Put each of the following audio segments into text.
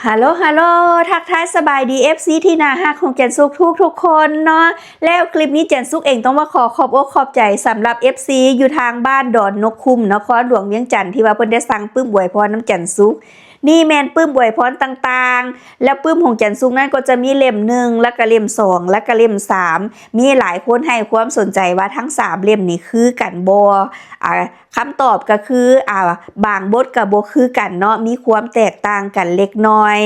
ຮາໂລ ຮາໂລ ທັກທາຍສະບາຍດີ ເອັຟຊີ ທີ່ໜ້າຮັກຂອງຈັນສຸກທຸກໆຄົນເນາະ. ແລ້ວຄລິບນີ້ຈັນສຸກເອງຕ້ອງມາຂໍຂອບອົກຂອບໃຈສຳລັບ ເອັຟຊີ ຢູ່ທາງບ້ານດອນນົກຂຸມ ນະຄອນຫຼວງວຽງຈັນ ທີ່ວ່າເພິ່ນໄດ້ສັ່ງປຶ້ມອວຍພອນນຳຈັນສຸກ. ນີ້ແມ່ນປຶ້ມອວຍພອນຕ່າງໆ ແລ້ວປຶ້ມຂອງຈັນສຸກນັ້ນກໍຈະມີເຫຼັ້ມໜຶ່ງ ແລ້ວກະເຫຼັ້ມສອງ ແລ້ວກະເຫຼັ້ມສາມ. ມີຫຼາຍຄົນໃຫ້ຄວາມສົນໃຈວ່າທັງສາມເຫຼັ້ມນີ້ຄືກັນບໍ່? ອາ ຄຳຕອບກໍຄື ອາ ບາງບົດກໍບໍ່ຄືກັນເນາະ ມີຄວາມແຕກຕ່າງກັນເລັກນ້ອຍ.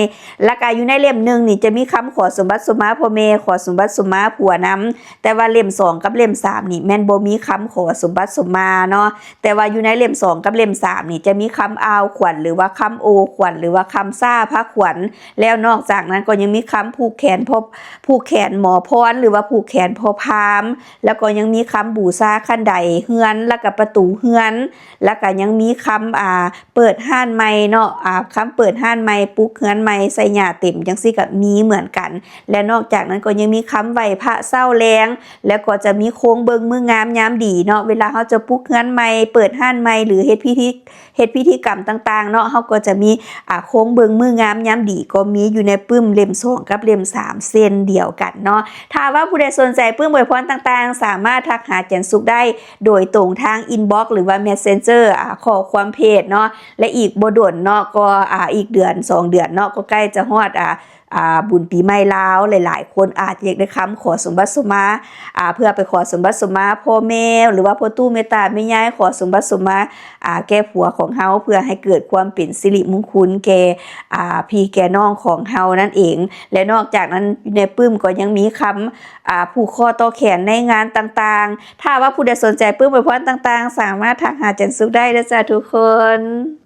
ແລ້ວກະຢູ່ໃນເຫຼັ້ມໜຶ່ງນີ້ຈະມີຄຳຂໍສົມບັດສົມມາພໍ່ແມ່ ຂໍສົມບັດສົມມາຜົວນຳ, ແຕ່ວ່າເຫຼັ້ມສອງກັບເຫຼັ້ມສາມນີ້ແມ່ນບໍ່ມີຄຳຂໍສົມບັດສົມມາເນາະ. ແຕ່ວ່າຢູ່ໃນເຫຼັ້ມສອງກັບເຫຼັ້ມສາມນີ້ຈະມີຄຳອ່າວຂວັນ ຫຼືວ່າຄຳໂອຂວັນ ຫຼືວ່າຄຳຊ້າພາຂວັນ. ແລ້ວນອກຈາກນັ້ນກໍຍັງມີຄຳຜູກແຂນພໍ່ ຜູກແຂນໝໍພອນ ຫຼືວ່າຜູກແຂນພໍ່ພາມ, ແລ້ວກໍຍັງມີຄຳບູຊາຄັນໄດເຮືອນ ແລ້ວກະປະຕູເຮືອນ, ແລ້ວກະຍັງມີຄຳ ອາ ເປີດຮ້ານໃໝ່ເນາະ ອາ ຄຳເປີດຮ້ານໃໝ່ ປຸກເຮືອນໃໝ່ ໃສ່ຫຍ້າເຕັມ ຈັ່ງຊີ້ກະມີເໝືອນກັນ. ແລະນອກຈາກນັ້ນກໍຍັງມີຄຳໄຫວ້ພະເຊົ້າແລງ ແລ້ວກໍຈະມີໂຄງເບິ່ງມື້ງາມຍາມດີເນາະ ເວລາເຮົາຈະປຸກເຮືອນໃໝ່ ເປີດຮ້ານໃໝ່ ຫຼືເຮັດພິທີ ເຮັດພິທີກຳຕ່າງໆເນາະ ເຮົາກໍຈະມີ ອາ ໂຄງເບິ່ງມື້ງາມຍາມດີ ກໍມີຢູ່ໃນປຶ້ມເຫຼັ້ມສອງກັບເຫຼັ້ມສາມເຊັ່ນດຽວກັນເນາະ. ຖ້າວ່າຜູ້ໃດສົນໃຈປຶ້ມອວຍພອນຕ່າງໆ ສາມາດທັກຫາຈັນສຸກໄດ້ໂດຍຕົງທາງອິນບັອກ ຫຼືວ່າແມັດເຊັນເຈີ ອາ ຂໍ້ຄວາມເພຈເນາະ. ແລະອີກບໍ່ດົນເນາະ ກໍ ອາ ອີກເດືອນສອງເດືອນເນາະ ກໍໃກ້ຈະຮອດ ອາ ອາ ບຸນປີໃໝ່ລາວ. ຫຼາຍໆຄົນອາດຈະຢາກໄດ້ຄຳຂໍສົມບັດສົມມາ ອາ ເພື່ອໄປຂໍສົມບັດສົມມາພໍ່ແມ່ ຫຼືວ່າພໍ່ຕູ້ແມ່ຕາແມ່ຍາຍ ຂໍສົມບັດສົມມາ ອາ ແກ່ຜົວຂອງເຮົາ ເພື່ອໃຫ້ເກີດຄວາມເປັນສິລິມຸງຄຸນແກ່ ອາ ພີ່ແກ່ນ້ອງຂອງເຮົານັ້ນເອງ. ແລະນອກຈາກນັ້ນຢູ່ໃນປຶ້ມກໍຍັງມີຄຳ ອາ ຜູກຄໍຕໍ່ແຂນໃນງານຕ່າງໆ. ຖ້າວ່າຜູ້ໃດສົນໃຈປຶ້ມອວຍພອນຕ່າງໆ ສາມາດທັກຫາຈັນສຸກໄດ້ເດີຈ້າທຸກຄົນ.